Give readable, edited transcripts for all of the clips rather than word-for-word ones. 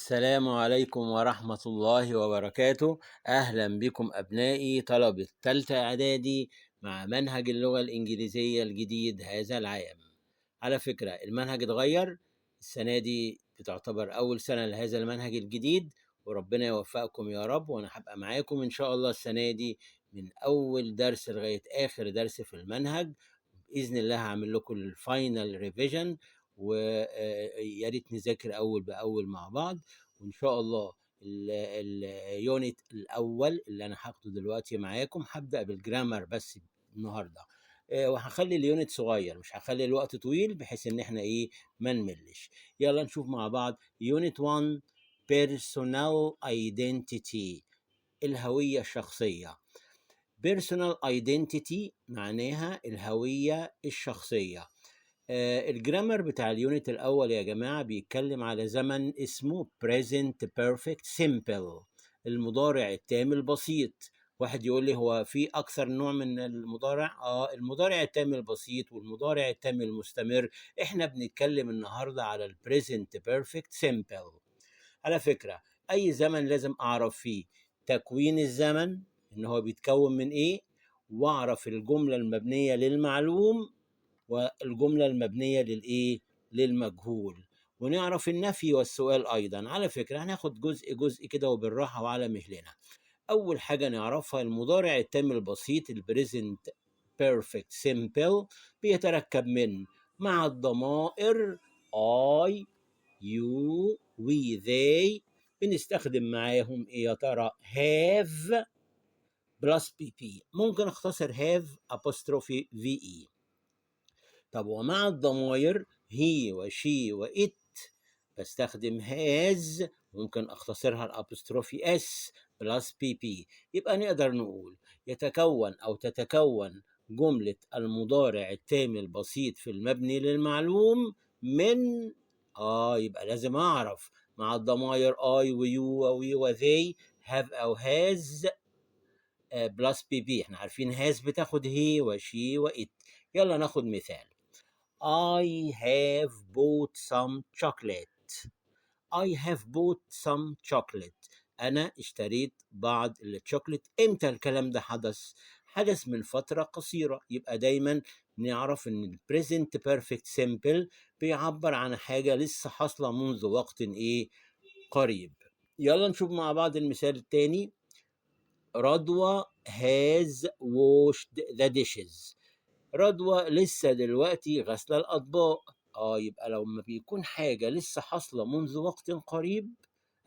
السلام عليكم ورحمة الله وبركاته. أهلا بكم أبنائي طلبة تالتة إعدادي مع منهج اللغة الإنجليزية الجديد هذا العام. على فكرة المنهج اتغير السنة دي، بتعتبر أول سنة لهذا المنهج الجديد، وربنا يوفقكم يا رب. وأنا هبقى معاكم إن شاء الله السنة دي من أول درس لغاية آخر درس في المنهج بإذن الله. هعمل لكم ال final revision، ويا ريت نذاكر أول بأول مع بعض. وإن شاء الله ال unit الأول اللي أنا هاخده دلوقتي معاكم، هبدأ بال grammar بس النهارده، وهخلي ال unit صغير، مش هخلي الوقت طويل، بحيث ان احنا ايه ما نملش. يلا نشوف مع بعض unit 1، personal identity، الهوية الشخصية. personal identity معناها الهوية الشخصية. ال grammar بتاع ال unit الأول يا جماعة بيتكلم على زمن اسمه present perfect simple، المضارع التام البسيط. واحد يقول لي: هو في أكثر نوع من المضارع؟ المضارع التام البسيط والمضارع التام المستمر. احنا بنتكلم النهارده على ال present perfect simple. على فكرة أي زمن لازم أعرف فيه تكوين الزمن، إن هو بيتكون من إيه، وأعرف الجملة المبنية للمعلوم والجملة المبنية للإيه؟ للمجهول، ونعرف النفي والسؤال أيضا. على فكرة هناخد جزء جزء كده وبالراحة وعلى مهلنا. أول حاجة نعرفها المضارع التام البسيط، ال present perfect simple، بيتركب من مع الضمائر I، you، we، they. بنستخدم معاهم ايه يا ترى؟ have plus pp، ممكن اختصر have apostrophe ve. طب ومع الضمائر he و she و it بستخدم has، ممكن اختصرها ال apostrophe s plus pp. يبقى نقدر نقول يتكون او تتكون جملة المضارع التام البسيط في المبني للمعلوم من يبقى لازم اعرف مع الضمائر I و you و we و they have او has plus pp. احنا عارفين has بتاخد he و she و it. يلا ناخد مثال: I have bought some chocolate. I have bought some chocolate، أنا اشتريت بعض الشوكليت. إمتى الكلام ده حدث؟ حدث من فترة قصيرة. يبقى دايما نعرف إن ال present perfect simple بيعبر عن حاجة لسه حاصلة منذ وقت إيه؟ قريب. يلا نشوف مع بعض المثال التاني: رضوى has washed the dishes. رضوى لسه دلوقتي غسلة الأطباق. يبقى لو ما بيكون حاجة لسه حاصلة منذ وقت قريب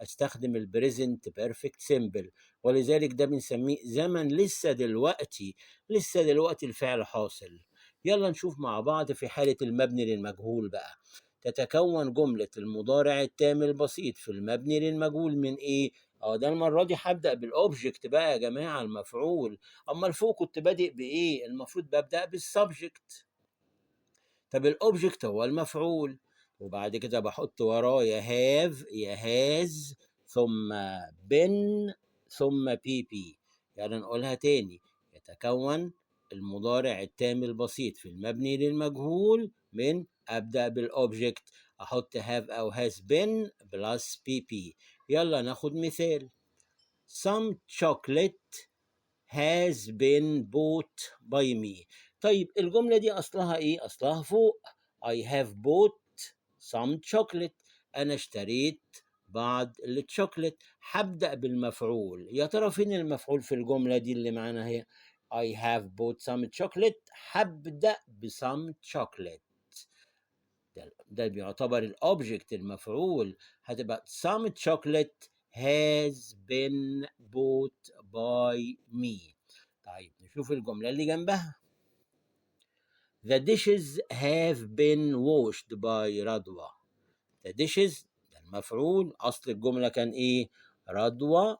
استخدم ال present perfect simple، ولذلك ده بنسميه زمن لسه دلوقتي، لسه دلوقتي الفعل حاصل. يلا نشوف مع بعض في حالة المبني للمجهول بقى. تتكون جملة المضارع التام البسيط في المبني للمجهول من ايه؟ ده المرة دي هبدأ بال object بقى يا جماعة، المفعول. اما الفوق كنت بادئ بايه؟ المفروض ببدأ بال subject. طب ال object هو المفعول، وبعد كده بحط وراه يا have يا has ثم been ثم pp. يعني نقولها تاني: يتكون المضارع التام البسيط في المبني للمجهول من أبدأ بال object، أحط have أو has been plus pp. يلا ناخد مثال: some chocolate has been bought by me. طيب الجملة دي أصلها إيه؟ أصلها فوق I have bought some chocolate، أنا اشتريت بعض الشوكليت. هبدأ بالمفعول. يا ترى فين المفعول في الجملة دي اللي معانا هي I have bought some chocolate؟ هبدأ ب some chocolate، ده بيعتبر ال object، المفعول. هتبقى some chocolate has been bought by me. طيب نشوف الجملة اللي جنبها: The dishes have been washed by رضوى. The dishes ده المفعول. أصل الجملة كان إيه؟ رضوى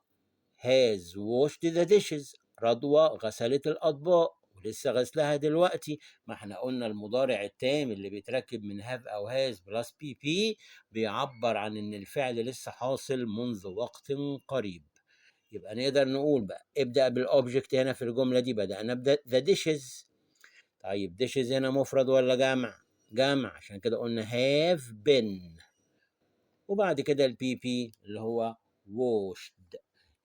has washed the dishes، رضوى غسلت الأطباق ولسه غسلها دلوقتي. ما احنا قلنا المضارع التام اللي بيتركب من have أو has plus pp بيعبر عن إن الفعل لسه حاصل منذ وقت قريب. يبقى نقدر نقول بقى ابدأ بال object. هنا في الجملة دي بدأنا ب the dishes. طيب dishes هنا مفرد ولا جمع؟ جمع، عشان كده قلنا have been. وبعد كده ال PP اللي هو washed.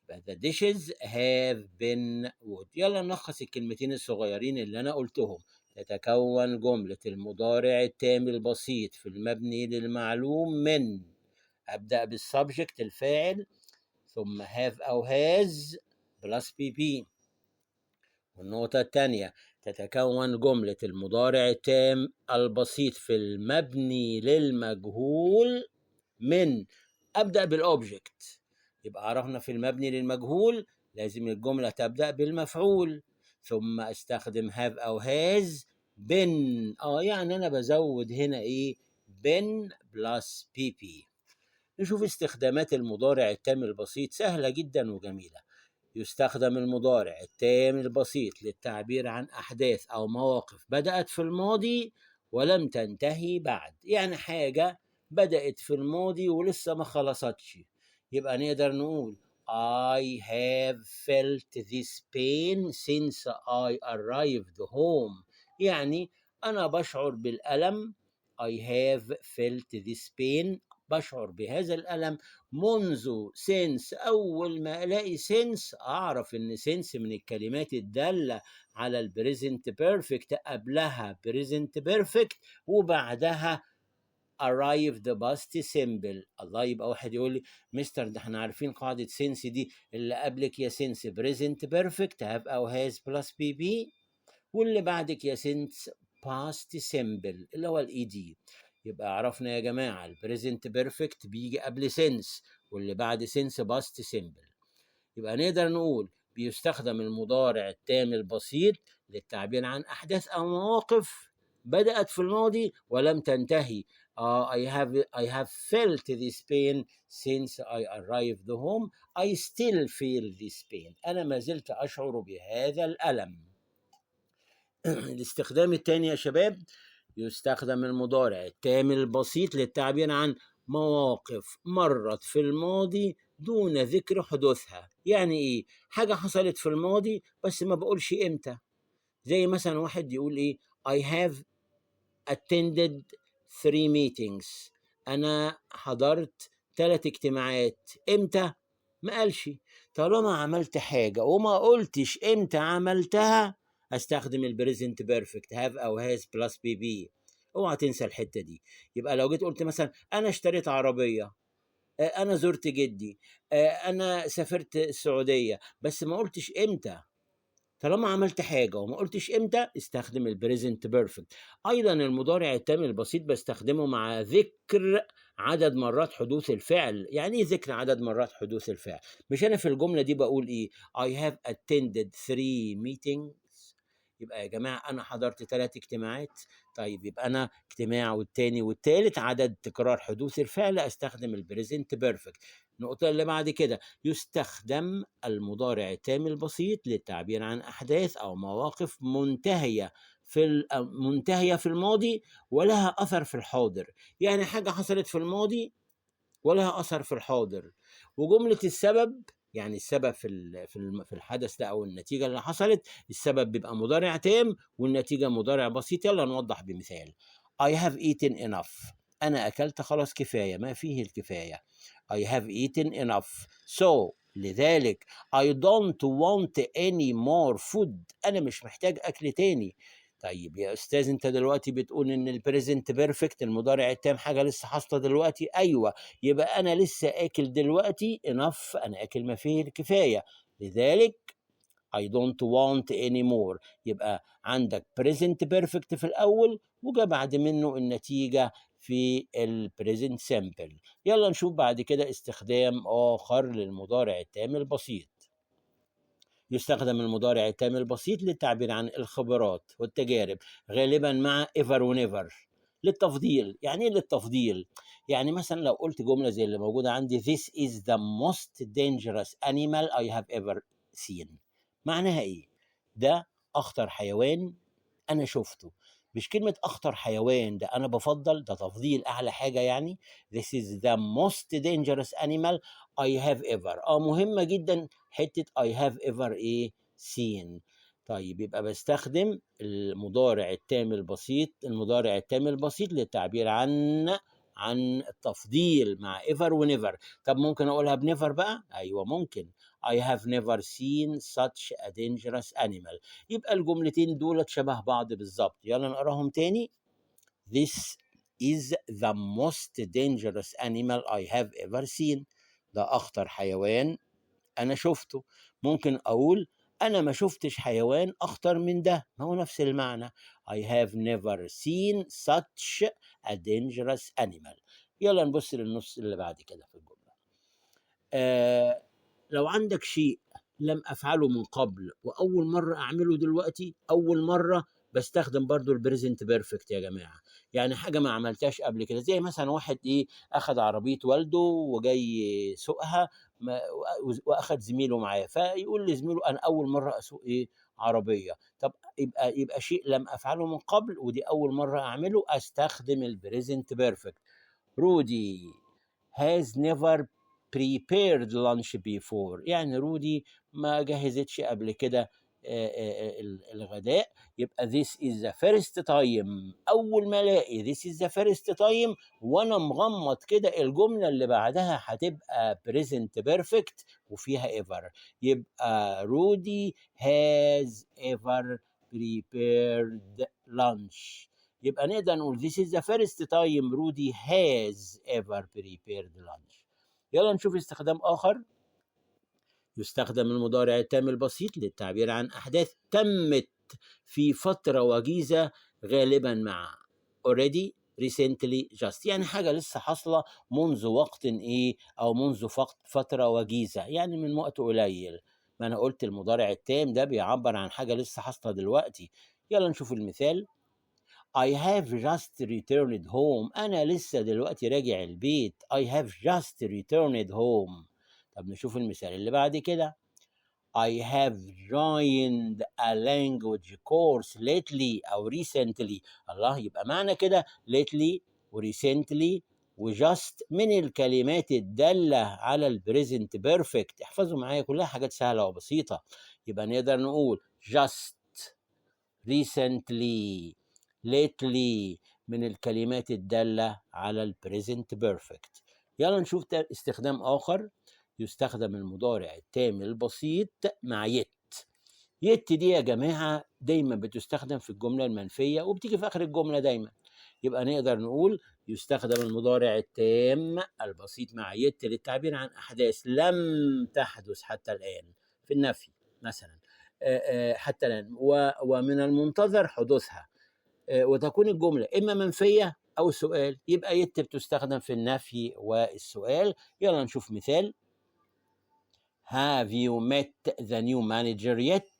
يبقى the dishes have been washed. يلا نلخص الكلمتين الصغيرين اللي أنا قلتهم. تتكون جملة المضارع التام البسيط في المبني للمعلوم من أبدأ بال subject الفاعل، ثم have أو has plus PP. والنقطة الثانية، تتكون جملة المضارع التام البسيط في المبني للمجهول من أبدأ بال object. يبقى عرفنا في المبني للمجهول لازم الجملة تبدأ بالمفعول، ثم أستخدم have أو has been. يعني أنا بزود هنا إيه؟ been plus PP. نشوف استخدامات المضارع التام البسيط، سهلة جدا وجميلة. يستخدم المضارع التام البسيط للتعبير عن أحداث أو مواقف بدأت في الماضي ولم تنتهي بعد. يعني حاجة بدأت في الماضي ولسه ما خلصتش. يبقى نقدر نقول I have felt this pain since I arrived home. يعني أنا بشعر بالألم، I have felt this pain، بشعر بهذا الألم منذ since. أول ما ألاقي since أعرف إن since من الكلمات الدالة على ال present perfect، قبلها present perfect وبعدها arrived past simple. الله، يبقى واحد يقول لي مستر ده احنا عارفين قاعدة since دي، اللي قبلك يا since present perfect have أو has plus PP، واللي بعدك يا since past simple اللي هو ال ed. يبقى عرفنا يا جماعة ال present perfect بيجي قبل since واللي بعد since past simple. يبقى نقدر نقول بيستخدم المضارع التام البسيط للتعبير عن أحداث أو مواقف بدأت في الماضي ولم تنتهي. I have felt this pain since I arrived home. I still feel this pain. أنا ما زلت أشعر بهذا الألم. الاستخدام الثاني يا شباب، يستخدم المضارع التام البسيط للتعبير عن مواقف مرت في الماضي دون ذكر حدوثها. يعني ايه؟ حاجة حصلت في الماضي بس ما بقولش امتى. زي مثلا واحد يقول ايه؟ I have attended 3 meetings. انا حضرت 3 اجتماعات. امتى؟ ما قالش. طالما عملت حاجة وما قلتش امتى عملتها استخدم ال present perfect have او has plus PP. اوعى تنسى الحتة دي. يبقى لو جيت قلت مثلا انا اشتريت عربية، انا زرت جدي، انا سافرت السعودية، بس ما قلتش امتى. طالما عملت حاجة وما قلتش امتى استخدم ال present perfect. ايضا المضارع التام البسيط بستخدمه مع ذكر عدد مرات حدوث الفعل. يعني ايه ذكر عدد مرات حدوث الفعل؟ مش انا في الجملة دي بقول ايه؟ I have attended 3 meetings. يبقى يا جماعة أنا حضرت 3 اجتماعات. طيب يبقى أنا اجتماع والتاني والتالت، عدد تكرار حدوث الفعل أستخدم ال present perfect. النقطة اللي بعد كده، يستخدم المضارع التام البسيط للتعبير عن أحداث أو مواقف منتهية في الماضي ولها أثر في الحاضر. يعني حاجة حصلت في الماضي ولها أثر في الحاضر. وجملة السبب، يعني السبب في الحدث ده او النتيجة اللي حصلت، السبب بيبقى مضارع تام والنتيجة مضارع بسيط. يلا نوضح بمثال. I have eaten enough. انا اكلت خلاص كفاية، ما فيه الكفاية. I have eaten enough so لذلك I don't want any more food. انا مش محتاج اكل تاني. طيب يا استاذ انت دلوقتي بتقول ان ال present perfect المضارع التام حاجة لسه حاصله دلوقتي. ايوه، يبقى انا لسه اكل دلوقتي enough، انا اكل ما فيه الكفاية، لذلك I don't want any more. يبقى عندك present perfect في الاول وجا بعد منه النتيجة في ال present simple. يلا نشوف بعد كده استخدام اخر للمضارع التام البسيط. يستخدم المضارع التام البسيط للتعبير عن الخبرات والتجارب، غالبا مع ever و never للتفضيل. يعني ايه للتفضيل؟ يعني مثلا لو قلت جملة زي اللي موجودة عندي this is the most dangerous animal I have ever seen، معناها ايه؟ ده اخطر حيوان انا شفته. مش كلمة أخطر حيوان، ده أنا بفضل، ده تفضيل أعلى حاجة. يعني this is the most dangerous animal I have ever. مهمة جدا حتة I have ever إيه seen. طيب يبقى بستخدم المضارع التام البسيط، المضارع التام البسيط للتعبير عن عن التفضيل مع ever و never. طب ممكن اقولها ب never بقى؟ ايوه ممكن. I have never seen such a dangerous animal. يبقى الجملتين دولت شبه بعض بالظبط. يلا نقراهم تاني. This is the most dangerous animal I have ever seen. ده أخطر حيوان أنا شفته. ممكن أقول أنا ما شفتش حيوان أخطر من ده، ما هو نفس المعنى. I have never seen such a dangerous animal. يلا نبص للنص اللي بعد كده في الجملة. لو عندك شيء لم أفعله من قبل وأول مرة أعمله دلوقتي، أول مرة بستخدم برضو ال present perfect يا جماعة. يعني حاجة ما عملتهاش قبل كده، زي مثلا واحد أخد عربية والده وجاي يسوقها وأخد زميله معاه، فيقول لزميله أنا أول مرة أسوق عربية. طب يبقى شيء لم أفعله من قبل ودي أول مرة أعمله، أستخدم ال present perfect. رودي has never prepared lunch before، يعني رودي ما جهزتش قبل كده الغداء. يبقى this is the first time. أول ما ألاقي this is the first time وأنا مغمض كده، الجملة اللي بعدها هتبقى present perfect وفيها ever. يبقى رودي has ever prepared lunch. يبقى نقدر نقول this is the first time رودي has ever prepared lunch. يلا نشوف استخدام آخر. يستخدم المضارع التام البسيط للتعبير عن أحداث تمت في فترة وجيزة، غالبا مع already، recently، just. يعني حاجة لسه حاصلة منذ وقت أو منذ فترة وجيزة، يعني من وقت قليل. ما أنا قلت المضارع التام ده بيعبر عن حاجة لسه حاصلة دلوقتي. يلا نشوف المثال. I have just returned home. أنا لسه دلوقتي راجع البيت. I have just returned home. طب نشوف المثال اللي بعد كده. I have joined a language course lately أو recently. الله، يبقى معنى كده lately و recently و just من الكلمات الدالة على ال present perfect. احفظوا معايا، كلها حاجات سهلة وبسيطة. يبقى نقدر نقول just، recently، lately من الكلمات الدالة على ال present perfect. يلا نشوف استخدام آخر. يستخدم المضارع التام البسيط مع yet. yet دي يا جماعة دايما بتستخدم في الجملة المنفية وبتيجي في آخر الجملة دايما. يبقى نقدر نقول يستخدم المضارع التام البسيط مع yet للتعبير عن أحداث لم تحدث حتى الآن في النفي مثلا، حتى الآن ومن المنتظر حدوثها، وتكون الجملة إما منفية أو سؤال. يبقى yet بتستخدم في النفي والسؤال. يلا نشوف مثال. Have you met the new manager yet?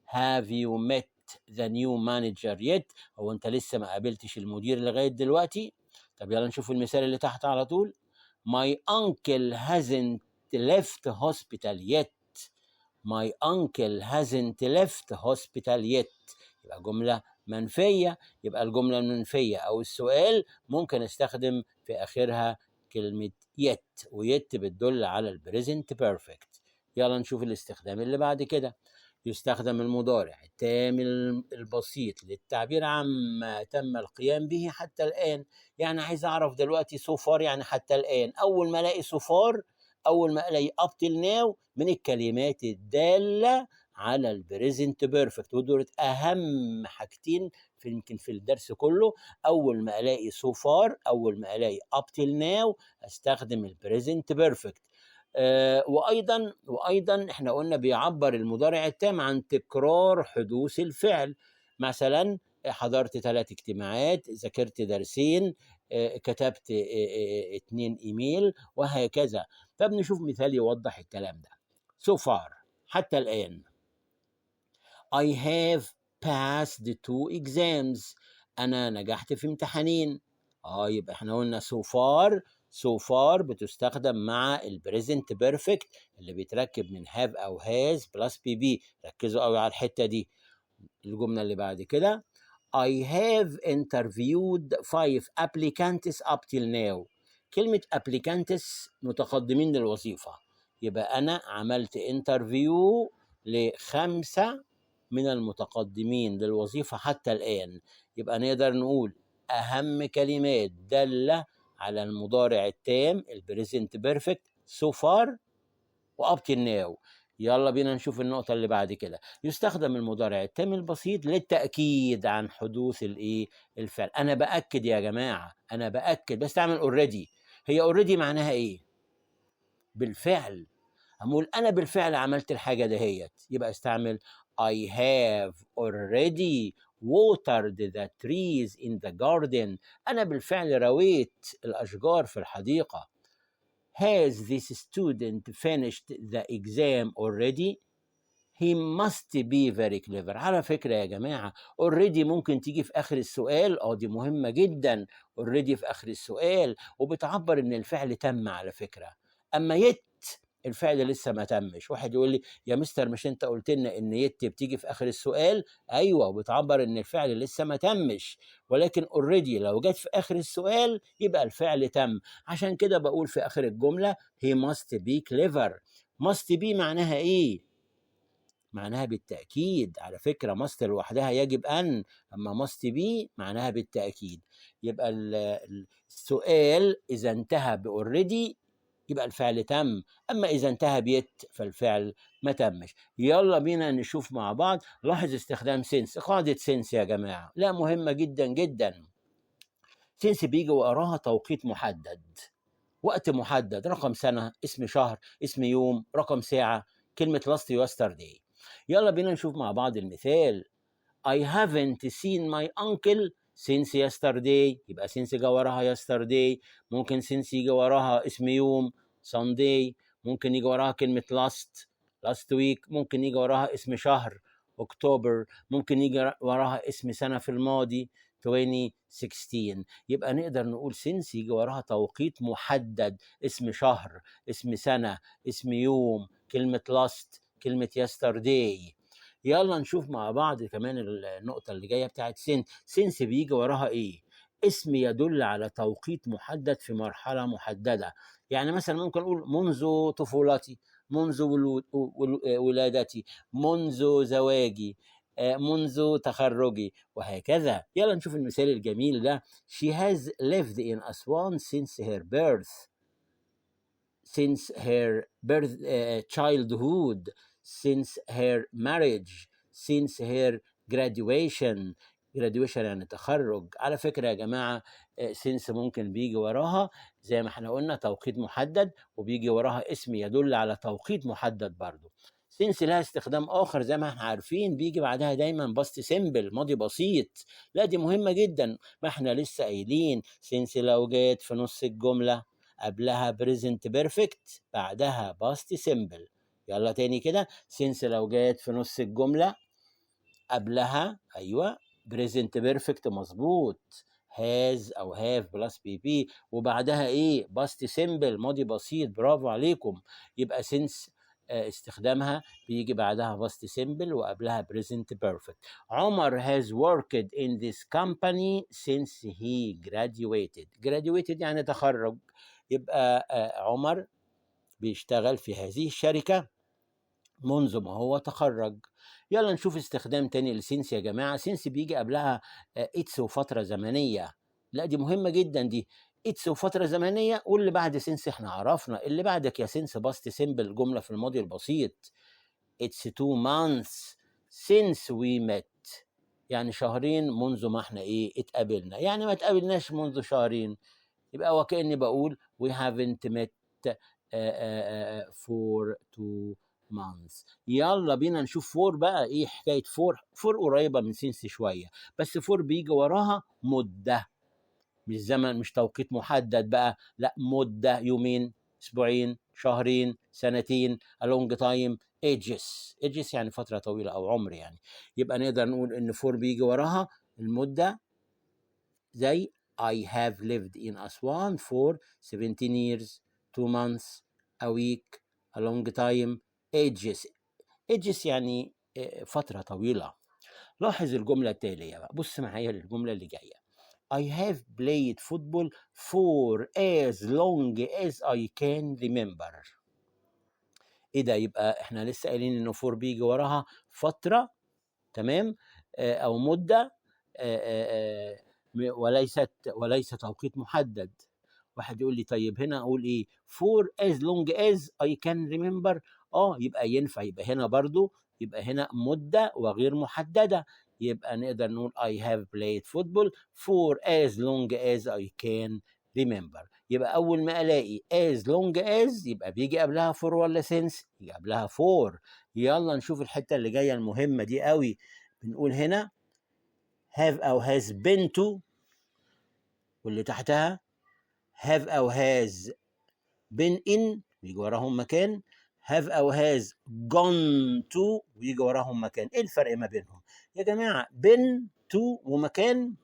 Have you met the new manager yet? هو أنت لسه ما قابلتش المدير لغاية دلوقتي؟ طب يلا نشوف المثال اللي تحت على طول. My uncle hasn't left hospital yet. My uncle hasn't left hospital yet. يبقى جملة منفية. يبقى الجملة المنفية أو السؤال ممكن استخدم في آخرها كلمة yet، و yet بتدل على ال present perfect. يلا نشوف الاستخدام اللي بعد كده. يستخدم المضارع التام البسيط للتعبير عما تم القيام به حتى الآن. يعني عايز أعرف دلوقتي so far، يعني حتى الآن. أول ما ألاقي so far، أول ما ألاقي up till now من الكلمات الدالة على ال present perfect، ودول أهم حاجتين في يمكن في الدرس كله. أول ما ألاقي so far، أول ما ألاقي up till now، أستخدم ال present perfect. وأيضا إحنا قلنا بيعبر المضارع التام عن تكرار حدوث الفعل. مثلا حضرت 3 اجتماعات، ذاكرت درسين، كتبت 2 إيميل، وهكذا. طب نشوف مثال يوضح الكلام ده. So far حتى الآن. I have passed 2 exams. أنا نجحت في امتحانين. يبقى احنا قلنا so far. so far بتستخدم مع ال present perfect اللي بيتركب من have أو has plus pp. ركزوا قوي على الحتة دي. الجملة اللي بعد كده I have interviewed 5 applicants up till now. كلمة applicants متقدمين للوظيفة، يبقى أنا عملت interview ل5 من المتقدمين للوظيفة حتى الآن. يبقى نقدر نقول أهم كلمات دالة على المضارع التام ال present perfect so far و up till now. يلا بينا نشوف النقطة اللي بعد كده. يستخدم المضارع التام البسيط للتأكيد عن حدوث الايه؟ الفعل. أنا بأكد يا جماعة، أنا بأكد، بستعمل already. هي already معناها ايه؟ بالفعل. أقول أنا بالفعل عملت الحاجة دهيت، يبقى استعمل I have already watered the trees in the garden. أنا بالفعل رويت الأشجار في الحديقة. Has this student finished the exam already? He must be very clever. على فكرة يا جماعة، already ممكن تيجي في آخر السؤال. دي مهمة جدا، already في آخر السؤال وبتعبر إن الفعل تم على فكرة. أما yet الفعل لسه ما تمش. واحد يقول لي: يا مستر، مش انت قلت لنا ان yet بتيجي في اخر السؤال؟ ايوه، وبتعبر ان الفعل لسه ما تمش، ولكن already لو جت في اخر السؤال يبقى الفعل تم. عشان كده بقول في اخر الجمله he must be clever. must be معناها ايه؟ معناها بالتأكيد. على فكرة، must لوحدها يجب أن، أما must be معناها بالتأكيد. يبقى السؤال إذا انتهى ب already يبقى الفعل تم، أما إذا انتهى ب yet فالفعل ما تمش. يلا بينا نشوف مع بعض. لاحظ استخدام since. قاعدة since يا جماعة لا مهمة جدا جدا. since بيجي وراها توقيت محدد، وقت محدد، رقم سنة، اسم شهر، اسم يوم، رقم ساعة، كلمة last، yesterday. يلا بينا نشوف مع بعض المثال. I haven't seen my uncle since yesterday. يبقى since جا وراها yesterday. ممكن since يجي وراها اسم يوم Sunday، ممكن يجي وراها كلمة last، last week، ممكن يجي وراها اسم شهر أكتوبر، ممكن يجي وراها اسم سنة في الماضي 2016. يبقى نقدر نقول since يجي وراها توقيت محدد، اسم شهر، اسم سنة، اسم يوم، كلمة last، كلمة yesterday. يلا نشوف مع بعض كمان النقطة اللي جاية بتاعت since. since بيجي وراها ايه؟ اسم يدل على توقيت محدد في مرحلة محددة. يعني مثلا ممكن نقول منذ طفولتي، منذ ولادتي، منذ زواجي، منذ تخرجي، وهكذا. يلا نشوف المثال الجميل ده. She has lived in Aswan since her birth، since her birth، childhood، since her marriage، since her graduation. graduation يعني تخرج. على فكرة يا جماعة، since ممكن بيجي وراها زي ما احنا قلنا توقيت محدد، وبيجي وراها اسم يدل على توقيت محدد برضو. since لها استخدام اخر زي ما احنا عارفين، بيجي بعدها دايما past simple، ماضي بسيط. لا دي مهمة جدا. ما احنا لسه قايلين since لو جت في نص الجملة قبلها present perfect، بعدها past simple. يلا تاني كده، since لو جت في نص الجملة قبلها، ايوه، present perfect، مظبوط، has او have plus pp، وبعدها ايه؟ past simple، ماضي بسيط. برافو عليكم. يبقى since استخدامها بيجي بعدها past simple وقبلها present perfect. عمر has worked in this company since he graduated. graduated يعني تخرج. يبقى عمر بيشتغل في هذه الشركة منذ ما هو تخرج. يلا نشوف استخدام تاني ل since يا جماعة. since بيجي قبلها it's وفترة زمنية. لا دي مهمة جدا دي، it's وفترة زمنية. واللي بعد since احنا عرفنا، اللي بعدك يا since past simple، جملة في الماضي البسيط. it's 2 months since we met، يعني شهرين منذ ما احنا ايه؟ اتقابلنا. يعني ما اتقابلناش منذ شهرين، يبقى وكأني بقول we haven't met for 2 months. يلا بينا نشوف for بقى. ايه حكاية for؟ for قريبة من since شوية، بس for بيجي وراها مدة، مش زمن، مش توقيت محدد بقى، لا، مدة، يومين، اسبوعين، شهرين، سنتين، a long time، ages. ages يعني فترة طويلة او عمر يعني. يبقى نقدر نقول ان for بيجي وراها المدة، زي I have lived in Aswan for 17 years، 2 months، a week، a long time، ages. ages يعني فترة طويلة. لاحظ الجملة التالية بقى، بص معايا للجملة اللي جاية. I have played football for as long as I can remember. ايه ده؟ يبقى احنا لسه قايلين انه for بيجي وراها فترة، تمام، او مدة، وليست وليس توقيت محدد. واحد يقول لي طيب هنا اقول ايه؟ for as long as I can remember. يبقى ينفع، يبقى هنا برضو، يبقى هنا مدة وغير محددة، يبقى نقدر نقول I have played football for as long as I can remember. يبقى أول ما ألاقي as long as يبقى بيجي قبلها for ولا since؟ يجي قبلها for. يلا نشوف الحتة اللي جاية المهمة دي قوي. بنقول هنا have أو has been to، واللي تحتها have أو has been in ويجي وراهم مكان، have أو has gone to ويجي وراهم مكان. إيه الفرق ما بينهم يا جماعة؟ been to ومكان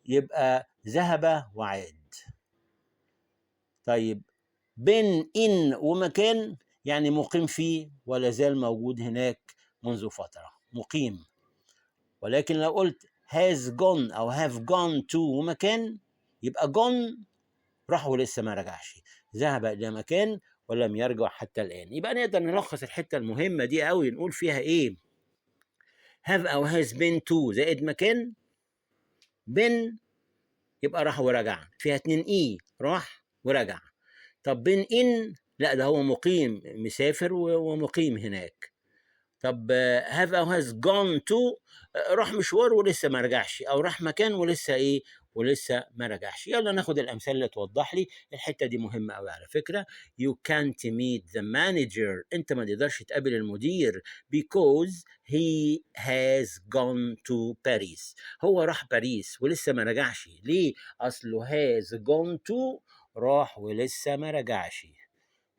يبقى ذهب وعاد. طيب been in ومكان يعني مقيم فيه ولا زال موجود هناك منذ فترة، مقيم. ولكن لو قلت has gone أو have gone to ومكان يبقى gone راح ولسه ما رجعش، ذهب إلى مكان ولم يرجع حتى الآن. يبقى نقدر نلخص الحتة المهمة دي قوي، نقول فيها إيه؟ have أو has been to زائد مكان، been يبقى راح ورجع، فيها اتنين e، راح ورجع. طب been in لا، ده هو مقيم، مسافر ومقيم هناك. طب have او has gone to راح مشوار ولسه ما رجعش، او راح مكان ولسه ايه؟ ولسه ما رجعش. يلا ناخد الامثال اللي توضح لي الحته دي، مهمه قوي على فكره. you can't meet the manager، انت ما تقدرش تقابل المدير، because he has gone to Paris. هو راح باريس ولسه ما رجعش. ليه؟ اصله has gone to، راح ولسه ما رجعش.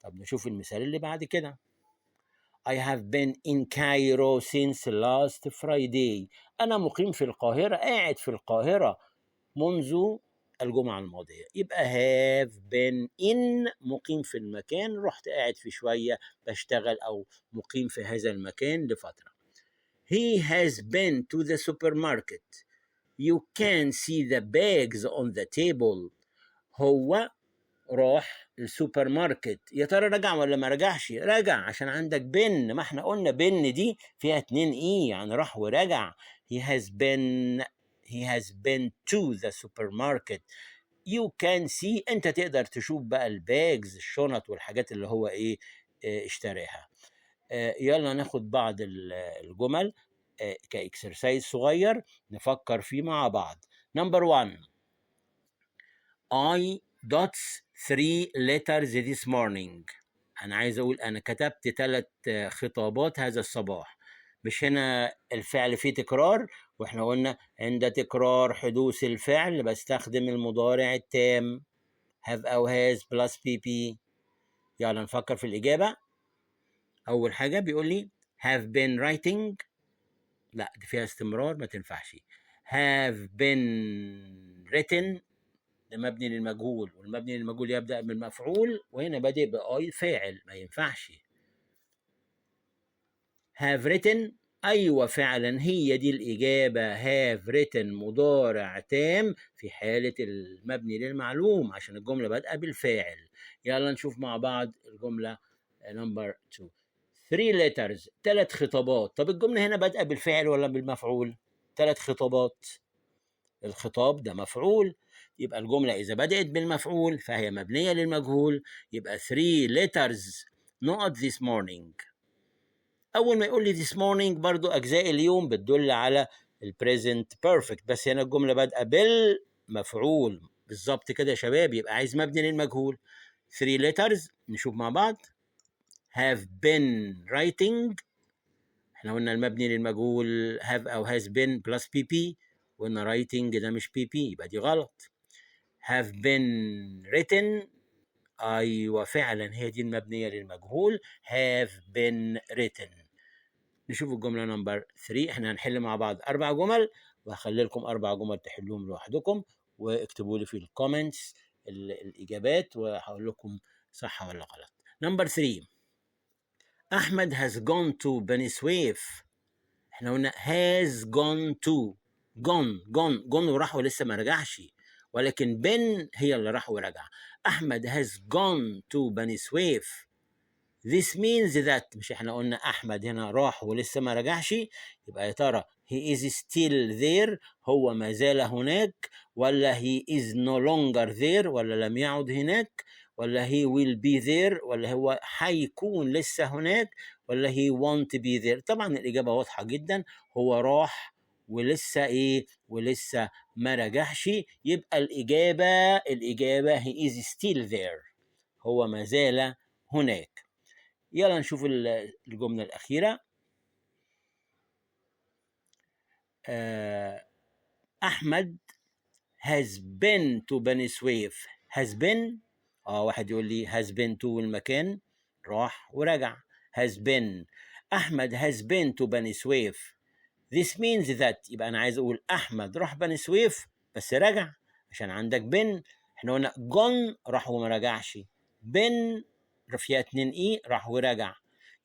طب نشوف المثال اللي بعد كده. I have been in Cairo since last Friday. أنا مقيم في القاهرة، قاعد في القاهرة منذ الجمعة الماضية. يبقى have been in، مقيم في المكان، رحت قاعد في شوية بشتغل أو مقيم في هذا المكان لفترة. He has been to the supermarket. You can see the bags on the table. هو راح السوبر ماركت، يا ترى رجع ولا ما رجعش؟ رجع، عشان عندك been، ما احنا قلنا been دي فيها اتنين e، يعني راح ورجع. He has been to the supermarket. you can see، انت تقدر تشوف بقى ال bags، الشنط والحاجات اللي هو ايه اشتراها. يلا ناخد بعض الجمل ك exercise صغير نفكر فيه مع بعض. number 1، I dots three letters this morning. أنا عايز أقول أنا كتبت ثلاث خطابات هذا الصباح. مش هنا الفعل فيه تكرار؟ واحنا قلنا عند تكرار حدوث الفعل بستخدم المضارع التام، have أو has plus pp. يلا نفكر في الإجابة. أول حاجة بيقول لي have been writing، لا دي فيها استمرار ما تنفعش. have been written ده مبني للمجهول، والمبني للمجهول يبدأ بالمفعول، وهنا بادئ ب I فاعل، ما ينفعش. have written، أيوة فعلا هي دي الإجابة، have written مضارع تام في حالة المبني للمعلوم عشان الجملة بادئة بالفاعل. يلا نشوف مع بعض الجملة number 2، 3 letters، ثلاث خطابات. طب الجملة هنا بادئة بالفاعل ولا بالمفعول؟ ثلاث خطابات، الخطاب ده مفعول، يبقى الجملة إذا بدأت بالمفعول فهي مبنية للمجهول. يبقى 3 letters نقط this morning. أول ما يقول لي this morning برضو أجزاء اليوم بتدل على ال present perfect، بس هنا الجملة بادئة بالمفعول بالظبط كده يا شباب، يبقى عايز مبني للمجهول. 3 letters، نشوف مع بعض. have been writing، احنا قلنا المبني للمجهول have أو has been plus pp، وقلنا writing ده مش pp، يبقى دي غلط. have been written، أيوة فعلا هي دي المبنية للمجهول، have been written. نشوف الجملة number 3. احنا هنحل مع بعض أربع جمل، وهخلي لكم أربع جمل تحلوهم لوحدكم، واكتبوا لي في ال comments الإجابات وهقول لكم صح ولا غلط. number 3، أحمد has gone to بني سويف. احنا قلنا has gone to، gone gone gone وراح ولسه ما رجعش، ولكن been هي اللي راح ورجع. أحمد has gone to بني سويف. This means that، مش احنا قلنا أحمد هنا راح ولسه ما رجعش؟ يبقى يا ترى he is still there هو ما زال هناك، ولا he is no longer there ولا لم يعد هناك، ولا he will be there ولا هو هيكون لسه هناك، ولا he won't be there؟ طبعا الإجابة واضحة جدا، هو راح ولسه إيه؟ ولسه ما رجعش. يبقى الإجابة he is still there، هو ما زال هناك. يلا نشوف الجملة الأخيرة. أحمد has been to بني سويف. has been، واحد يقول لي has been to المكان، راح ورجع. has been، أحمد has been to بني سويف. This means that، يبقى أنا عايز أقول أحمد راح بني سويف بس رجع، عشان عندك been. إحنا قلنا gone راح وما رجعش، been فيها 2 E راح ورجع.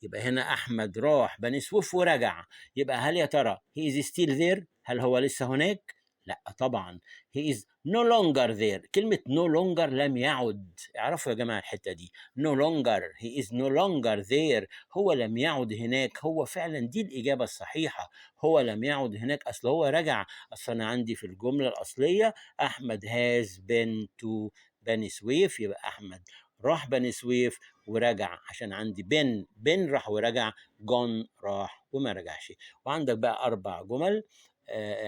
يبقى هنا أحمد راح بني سويف ورجع. يبقى هل يا ترى he is still there؟ هل هو لسه هناك؟ لا طبعا، he is no longer there. كلمة no longer لم يعد، اعرفوا يا جماعة الحتة دي، no longer، he is no longer there، هو لم يعد هناك. هو فعلا دي الإجابة الصحيحة، هو لم يعد هناك، أصل هو رجع. أصل أنا عندي في الجملة الأصلية أحمد has been to بني سويف، يبقى أحمد راح بني سويف ورجع، عشان عندي been، been راح ورجع، gone راح وما رجعش. وعندك بقى 4 جمل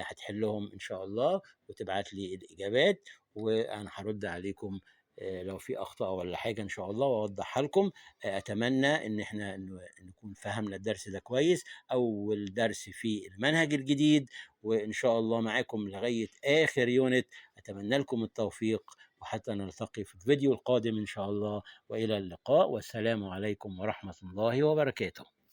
هتحلهم إن شاء الله وتبعت لي الإجابات، وأنا هرد عليكم لو في أخطاء ولا حاجة إن شاء الله وأوضحها لكم. أتمنى إن إحنا نكون فهمنا الدرس ده كويس، أول درس في المنهج الجديد، وإن شاء الله معاكم لغاية آخر unit. أتمنى لكم التوفيق، وحتى نلتقي في الفيديو القادم إن شاء الله، وإلى اللقاء، والسلام عليكم ورحمة الله وبركاته.